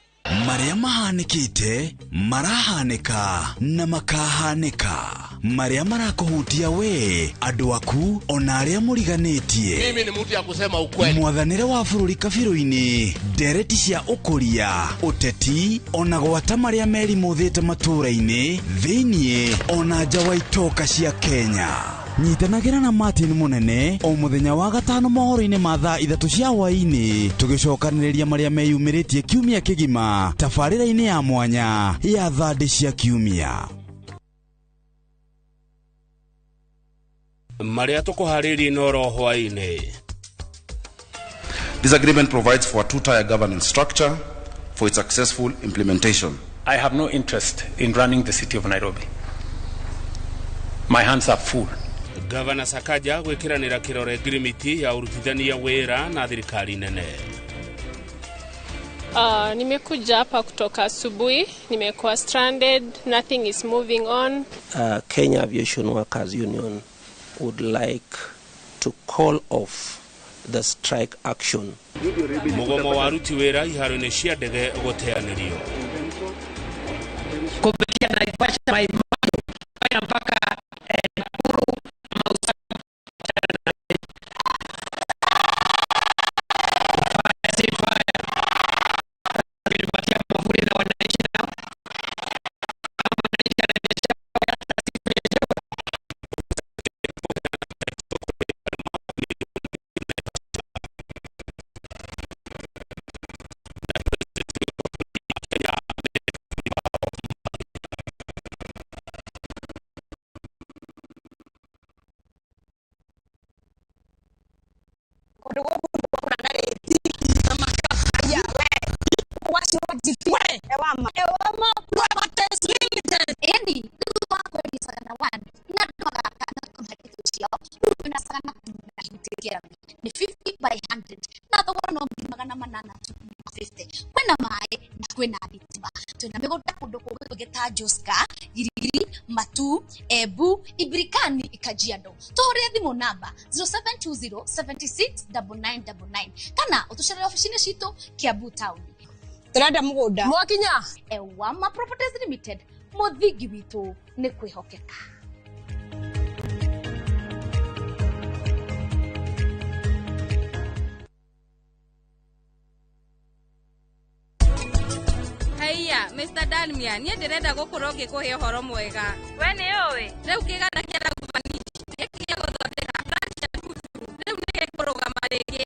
Marĩa mahanĩkĩte, marahanĩka na makahanĩka. Marĩa marakũhutia we, andũ aku, ona arĩa mũriganĩtie. Mimi ni mtu ya kusema ukweli. Mwathanĩre wa bũrũri kabirũ-inĩ, ndereti cia ũkũria, ũteti, ona gwata marĩa merimũthĩte matũũra-inĩ, thĩiniĩ, ona nja wa itoka cia Kenya. Nyitanagĩra na Martin Munene o mũthenya wa gatano mohoro-inĩ ma thaa 3 cia hwaĩ-inĩ, tũgĩcokanĩrĩria marĩa meyumĩrĩtie kiumia kĩgima tabarĩra-inĩ ya mwanya ya thandĩ cia kiumia. Marĩa tũkũharĩirie Inooro hwaĩ-inĩ. This agreement provides for a two-tier governance structure for its successful implementation. I have no interest in running the city of Nairobi. My hands are full. Gavana Sakaja gwĩkĩranĩra kĩrore ngirimiti ya ũrutithania wĩra na thirikari nene. Nimekuja hapa kutoka asubuhi, nimekuwa stranded, nothing is moving on. Kenya Aviation Workers Union would like to call off the strike action. Mũgomo wa aruti wĩra iharo-inĩ cia ndege gũteanĩrio. Kupitia Naivasha Maimahiu mpaka Nakuru. Ni 50 by 100 na thogora no 850 kwina mai na kwina thitima twina migunda kundu kungi ta Joska, Girigiri, Matu, Embu, Ibirikani, Kajiado. Tuhũrĩre thimũ namba 0720 76 9999 kana ũtũcerere ofici-inĩ citũ Kiambu town. Tũrenda mũgũnda mwakinya. Ewama Properties Limited, mũthingi witũ nĩ kwĩhokeka. Haiya, Mr. Dalmia, niĩ ndĩrenda gũkorwo ngĩkũhe ũhoro mwega. We nĩ ũĩ, rĩu kĩganda kĩa Raghuvani gĩkĩ gĩa gũthondeka rĩu nĩ gĩkũrũgama rĩngĩ.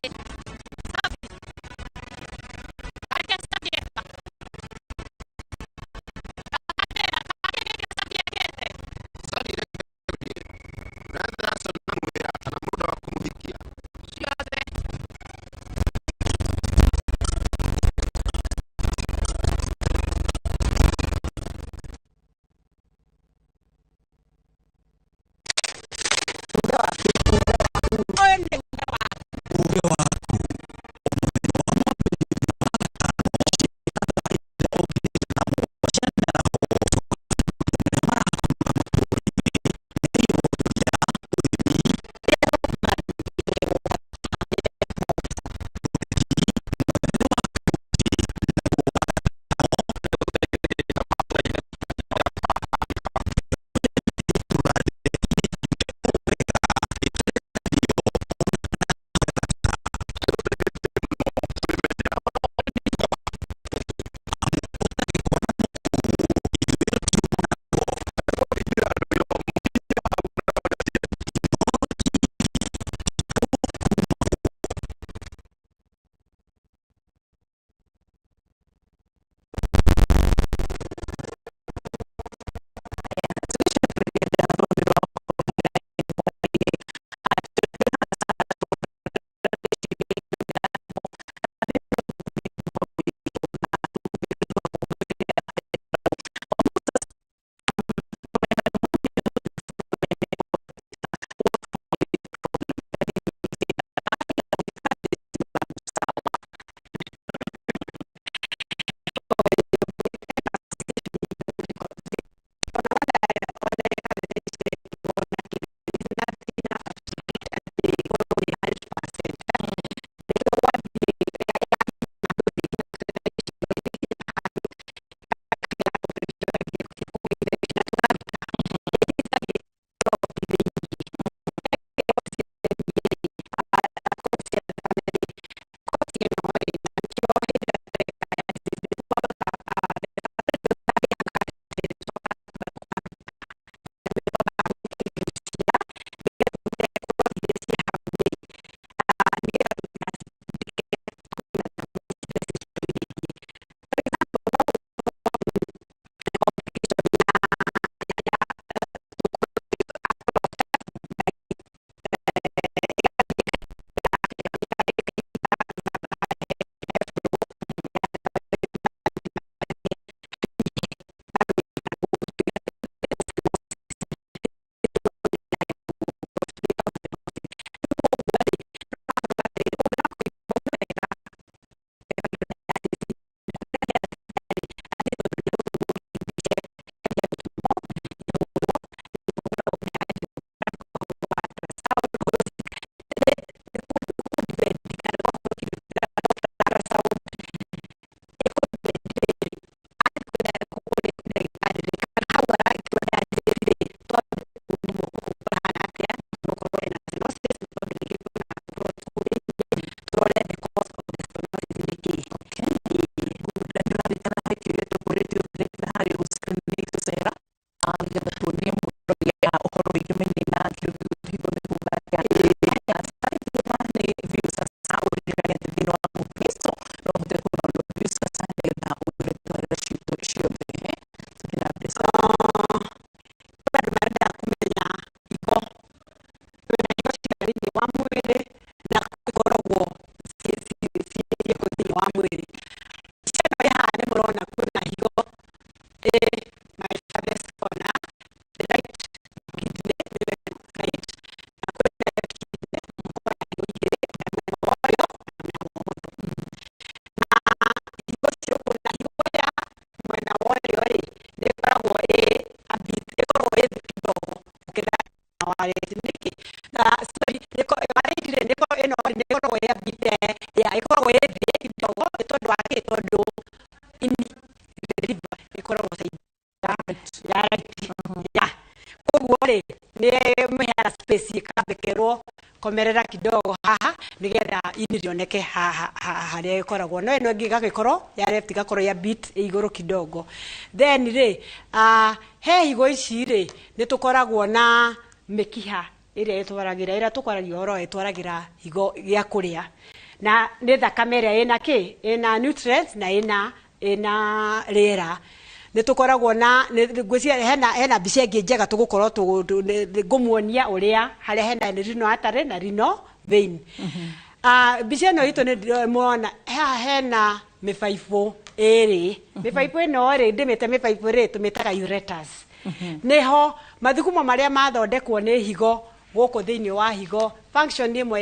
ya bit ya ĩkoragwo ĩ thĩ kidogo nĩ tondũ wa kĩ? Tondũ ini liver ĩkoragwo side ya right ya. Koguo rĩ, nĩ mĩheaga space ĩkambekerwo komerera kidogo haha nĩgetha ini rĩoneke haha harĩa ĩkoragwo, no ĩno ĩngĩ ĩgagĩkorwo ya left ĩgakorwo ya bit ĩ igũrũ kidogo. Then rĩ, he higo ici rĩ, nĩ tũkoragwo na mĩkiha ĩrĩa ĩtwaragĩra, ĩrĩa tũkwaragia ũhoro, ĩtwaragĩra higo gĩa kũrĩa, na nĩ thakame ĩrĩa ĩna kĩ, ĩna nutrients na ĩna rĩera. Nĩ tũkoragwo na ngwĩciria hena mbica ĩngĩ njega tũgũkorwo ngũmuonia ũrĩa harĩa hena renal artery na renal vein. Mbica ĩno itũ nĩ mũrona haha hena mĩbaibũ ĩrĩ. Mĩbaibũ ĩno rĩ, ndĩmĩte mĩbaibũ rĩ, tũmĩtaga ureters. Nĩho mathugumo marĩa mathondekwo nĩ higo gũkũ thĩinĩ wa higo. Function ĩmwe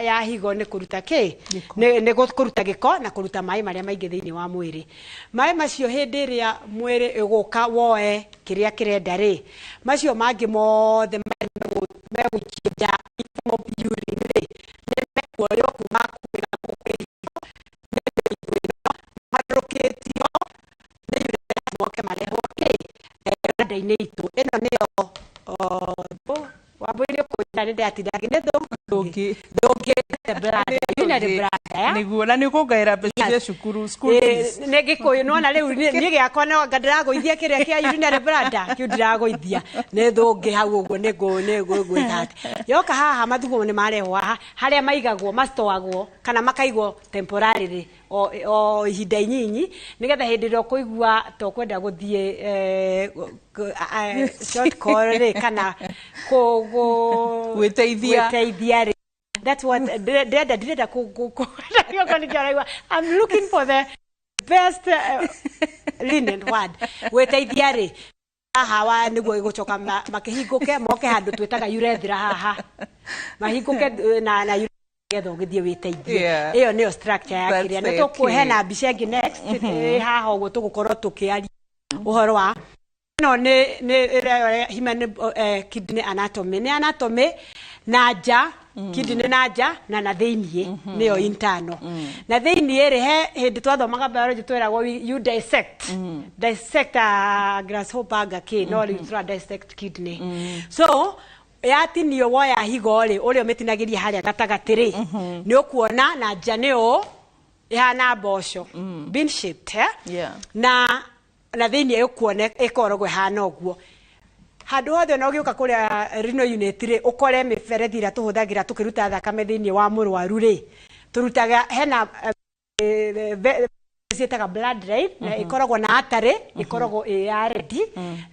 ya higo nĩ kũruta kĩ? Nĩ kũruta gĩko na kũruta maĩ marĩa maingĩ thĩinĩ wa mwĩrĩ. Maĩ macio hĩndĩ ĩrĩa mwĩrĩ ĩgũka woe kĩrĩa kĩrenda rĩ, macio mangĩ mothe megũikio nja in form of urine rĩ, nĩ mekuoywo kuma kwĩ higo, nĩ mĩbaibũ ĩno maharũrũkĩtio nĩ ureters moke marehwo kĩ nda-inĩ itũ. Ĩno nĩyo wambũire kũnjĩra nĩ ndatindangi nĩ thũngĩ bladder, urinary bladder. Nĩguo, na nĩ ũkũngaĩra mbeca cia cukuru, school fees. Nĩ gĩkũyũ nĩwona rĩu niĩ gĩakwa no anga ndĩragũithia kĩrĩa kĩa urinary bladder kĩu ndiragũithia nĩ thũngĩ hau ũguo nĩ ngwĩka atĩ yoka haha mathugumo nĩ marehwo haha harĩa maigagwo, mastoagwo kana makaigwo temporarily o ihinda inyinyi nĩgetha hĩndĩ ĩrĩa ũkũigua ta ũkwenda gũthiĩ short call rĩ, kana Gwĩteithia. Gwĩteithia rĩ. That's what ndĩrenda ndirenda kũ I'm looking for the best lenient word. Gwĩteithia rĩ, haha wa nĩguo ĩgũcoka makĩhingũke moke handũ twĩtaga urethra haha mahingũke na nĩgetha ũgĩthiĩ wĩteithie. Ĩyo nĩyo structure ya That's kĩrĩa nĩ it. tũkũhena mbica ĩngĩ next ĩ haha ũguo tũgũkorwo tũkĩaria ũhoro wa ĩno nĩ ĩrĩa human kidney anatomy, nĩ anatomy na nja, kidney na nja na thĩiniĩ nĩyo internal. Na thĩiniĩ rĩ, he hĩndĩ twathomaga biology twĩragwo you dissect a grasshopper anga kĩ, no rĩu tũra dissect kidney. So yatinio woya higo rĩ, ũrĩa ũmĩtinagĩria harĩa gatagatĩ rĩ, nĩ ũkuona na nja nĩ ũ ĩhana mboco, bean shaped, eh? Na thĩiniĩ ũkuona ĩkoragwo ĩhana ũguo. Handũ hothe ona ũgĩũka kũrĩa renal unit rĩ, ũkore mĩberethi ĩrĩa tũhũthagĩra tũkĩruta thakame thĩiniĩ wa mũrwaru rĩ, tũrutaga hena ciĩtaga blood line na ĩkoragwo na artery ĩkoragwo ĩ ya red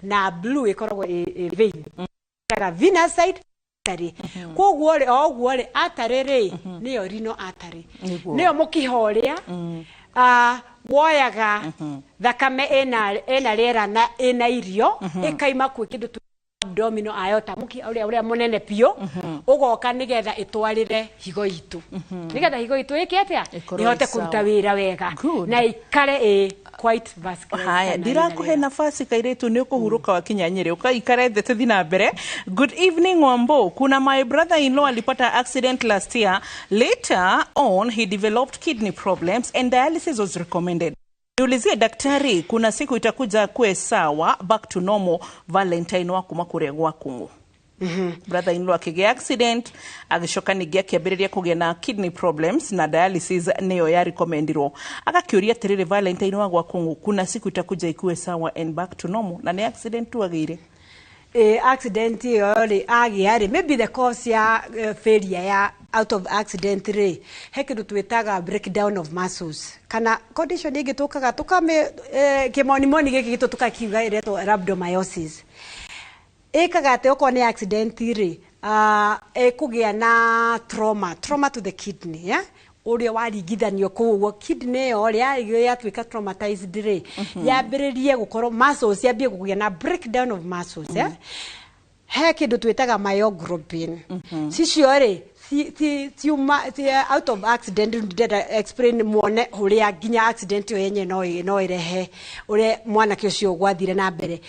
na blue ĩkoragwo ĩ vein, ĩtaga venous side, artery. Koguo rĩ, o ũguo rĩ, artery rĩ nĩyo renal artery, nĩyo mũkiha ũrĩa woyaga thakame ĩna rĩera na ĩna irio ĩkaima kwĩ kĩndũ abdominal aorta, mũkiha ũrĩa mũnene biũ, ũgoka nĩgetha ĩtwarĩre higo itũ, nĩgetha higo itũ ĩke atĩa? Ĩkorwo ĩhote ĩ sawa. Kũruta wĩra wega na ikare ĩ quite vascular. Haya, ndirakuhe nafasi kairitu, nĩ ũkũhurũka wakinya Nyĩrĩ, ũkaikare thĩ tũthi na mbere. Good evening, Wambo. Kuna my brother in law alipata accident last year. Later on he developed kidney problems and dialysis was recommended. Niulizie daktari, kuna siku itakuja kuwe sawa, back to normal? Valentine wa kuma kũrĩa gwaku. Brother in law akĩgĩa accident, agĩcoka ningĩ akĩambĩrĩria kũgĩa na kidney problems na dialysis nĩyo ya recommendirwo. Agakĩũria atĩrĩrĩ, Valentine wa gwakungu, kuna siku itakuja ikuwe sawa and back to normal? Na nĩ accident tu agĩire. Accident ĩyo rĩ agĩa rĩ, maybe the cause ya failure ya out of accident rĩ, he kĩndũ twĩtaga breakdown of muscles kana condition ĩngĩ tũkaga tũkame kĩmonimoni gĩkĩ gitũ tũkakiuga ĩretwo rhabdomyolysis. Ĩkaga atĩ okorwo nĩ accident rĩ, ĩkũgĩa na trauma to the kidney, yeah? Ũrĩa waringithanio kũu ũguo kidney ĩyo rĩ yatuĩka traumatized rĩ, yambĩrĩrie gũkorwo muscles yambie kũgĩa na breakdown of muscles, yeah? He kĩndũ twĩtaga myoglobin. Cicio rĩ ciuma out of accident. Ndĩrenda explain muone ũrĩa nginya accident ĩyo yenyewe no ĩrehe ũrĩa mwanake ũcio gwathire na mbere.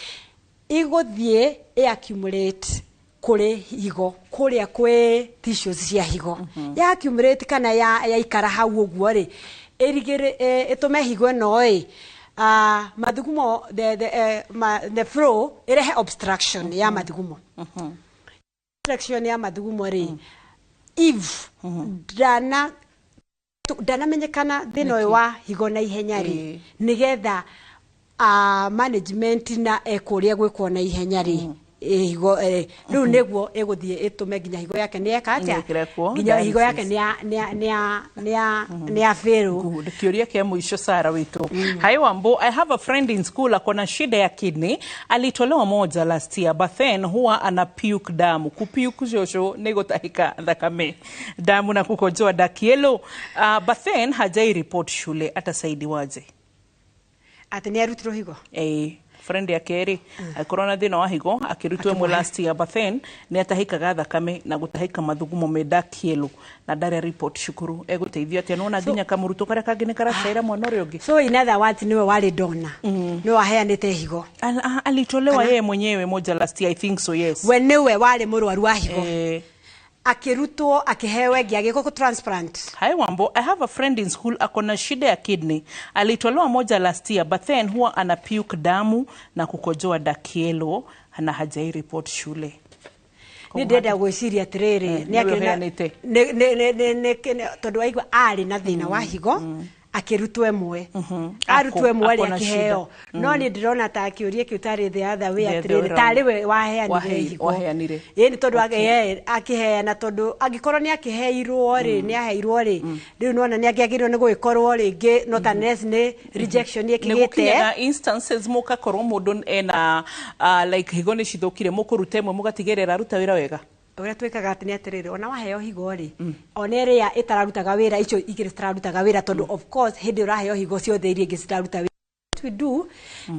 Igũthiĩ ĩ accumulate Kũrĩ higo kũrĩa kwĩ tissues cia higo ya accumulate kana ya yaikara hau ũguo rĩ, ĩrigĩrĩ ĩtũme higo ĩno ĩ mathugumo the flow ĩrehe obstruction ya mathugumo. Obstruction ya mathugumo rĩ, if ndanamenyekana thĩna ũyũ wa higo na ihenya rĩ, nĩgetha management na ekũrĩa gwĩkwo na ihenya rĩ, higo rĩu nĩguo ĩgũthiĩ ĩtũme nginya higo yake nĩ eka atĩa, Nĩĩkĩrekwo nginya higo yake dialysis. nĩ ya fail. Good. Kĩũria kĩa mũico, Sara witũ. Hi Wambo, I have a friend in school akona shida ya kidney, alitolewa moja last year, but then huwa ana puke damu. Kupuke shosho ni gũtahĩka thakame, damu na kukojoa dark yellow. But then hajai report shule, atasaidiwaje? Atĩ nĩ arutirwo higo? Friend yake rĩ, akorwo na thĩna wa higo, akĩrutwo ĩmwe last year, but then nĩ atahĩkaga thakame na gũtahĩka mathugumo me dark yellow na ndarĩ report cukuru, egũteithio atĩa? Nĩwona nginya kamũrutwo karĩa kangĩ nĩ karacaĩra mwana ũrĩa ũngĩ. So in other words, niwe warĩ donor, niwe waheanĩte higo? Alitolewa yeye mwenyewe moja last year, I think so, yes. We niwe warĩ mũrwaru wa higo, akĩrutwo akĩheo ĩngĩ, agĩkwo transplant? Hi Wambo, I have a friend in school akona shida ya kidney. Alitolewa moja last year, but then huwa ana puke damu na kukojoa dark yellow na hajai report shule. Nĩ ndĩrenda gwĩciria atĩrĩrĩ, nĩ nĩwe ũheanĩte. Tondũ waigua arĩ na thĩna wa higo, akĩrutwo ĩmwe, arutwo ĩmwe rĩ, Akona akĩheo. shida. No niĩ ndĩrona ta kĩũria kĩu tarĩ the other way, The other atĩrĩrĩ, way round. tarĩ we waheanire higo. Waheanire. Ĩĩ, nĩ tondũ akĩheana, tondũ angĩkorwo nĩ akĩheirwo rĩ, nĩ aheirwo rĩ, rĩu nĩwona nĩ angĩagĩrĩirwo nĩ gũgĩkorwo rĩngĩ no ta nurse nĩ rejection Nĩ ĩkĩgĩte. gũkinyaga instances mũkakorwo mũndũ ena like higo nĩ cithũkire, mũkũruta ĩmwe mũgatigĩrĩra aruta wĩra wega? Ũrĩa twĩkaga atĩ nĩ atĩrĩrĩ, ona waheo higo rĩ, ona ĩrĩa ĩtararutaga wĩra, icio igĩrĩ citararutaga wĩra, tondũ of course hĩndĩ ĩyo ũraheo higo ciothe iria ingĩ citararuta wĩra, what we do,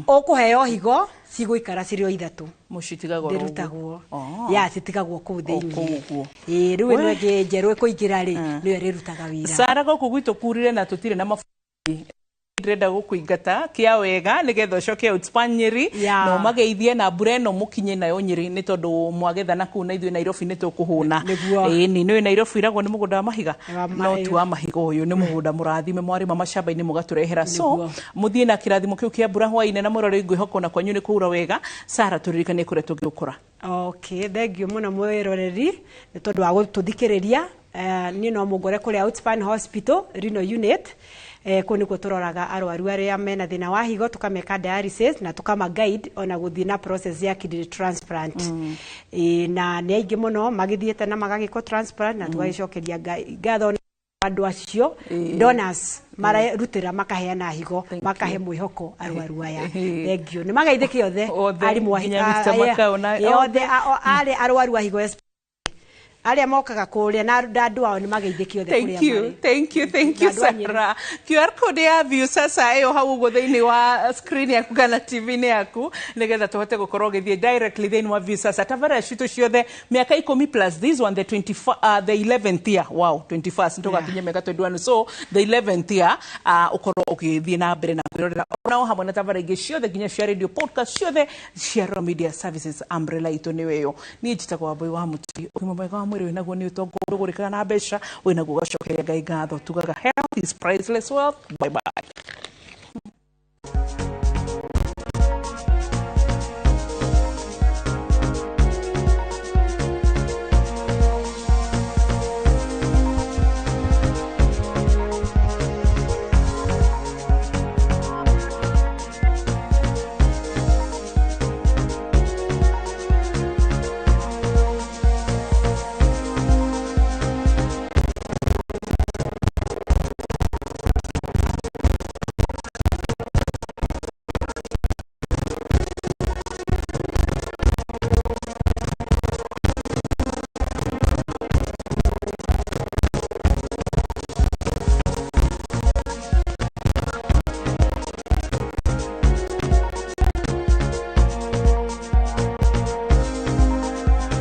ũkũheo higo cigũikara cirĩ o ithatũ. Mũcitigagwo oro ũguo? Ndĩrutagwo. Oh. Ya citigagwo kũu thĩinĩ. Kũu ũguo. Ĩĩ, rĩu ĩno We. ĩngĩ njerũ ĩkũingĩra rĩ, nĩyo ĩrĩrutaga wĩra. Sara, gũkũ gwitũ kurire na tũtirĩ na mabundi, ndĩrenda gũkũingata kĩa wega nĩgetha ũcoke Outspan Nyĩrĩ na ũmageithie na mbura ĩno mũkinye nayo Nyĩrĩ, nĩ tondũ mwagetha na kũu na ithuĩ Nairobi nĩ tũkũhũna. Nĩguo. Ĩni nĩũĩ Nairobi iragwo nĩ mũgũnda wa mahiga, no ti wa mahiga, ũyũ nĩ mũgũnda mũrathime, mwarĩma macamba-inĩ mũgatũrehera, so Nĩguo. mũthiĩ na kĩrathimo kĩu kĩa mbura hwaĩ-inĩ na mwĩrore, ngwĩhoka ona kwanyu nĩ kũura wega. Sara, tũririkanie kũrĩa tũngĩgũkora. Okay, thank you mũno mwĩroreri nĩ tondũ wa gũtũthikĩrĩria. Niĩ no mũngore kũrĩa Outspan Hospital Renal Unit. Kũu nĩkuo tũroraga arwaru arĩa mena thĩna wa higo, tũkameka dialysis na tũkama guide ona gũthiĩ na process ya kidney transplant. Na nĩ aingĩ mũno magĩthiĩte na magagĩkwo transplant na tũgagĩcokeria Ngai ngatho nĩ andũ acio donors mararutĩra makaheana higo, makahe mwĩhoko arwaru aya. Thank you, nĩ mageithĩke othe. Othe, arimũ a nginya Mr. Makau othe arĩa arwaru a higo arĩa mokaga kũrĩa na andũ ao nĩ mageithĩke othe Thank kũrĩa you, marĩ. thank you, thank you. Na andũ a Nyĩrĩ. Sarah. QR code ya Viusasa ĩyo hau ũguo thĩinĩ wa screen yaku kana TV-inĩ yaku, nĩgetha tũhote gũkorwo ũgĩthiĩ directly thĩinĩ wa Viusasa. Tabarĩra citũ ciothe mĩaka 10 plus this one, the 20, the 11th year. Wow, 21st tũgakinyia mĩaka 21, so the 11th year, ũkorwo ũgĩthiĩ na mbere na kwĩrorera onao hamwe na tabarĩra ingĩ ciothe, nginya cia radio, podcast ciothe cia Royal Media Services umbrella itũ nĩyo ĩyo. Niĩ njĩtagwo Wambui wa Mũtui. Ũgima mwega wa mwĩrĩ wĩnaguo nĩ ũtonga ũgũrĩkaga na mbeca, wĩnaguo ũgacokeria Ngai ngatho. Tugaga health is priceless wealth. Bye bye.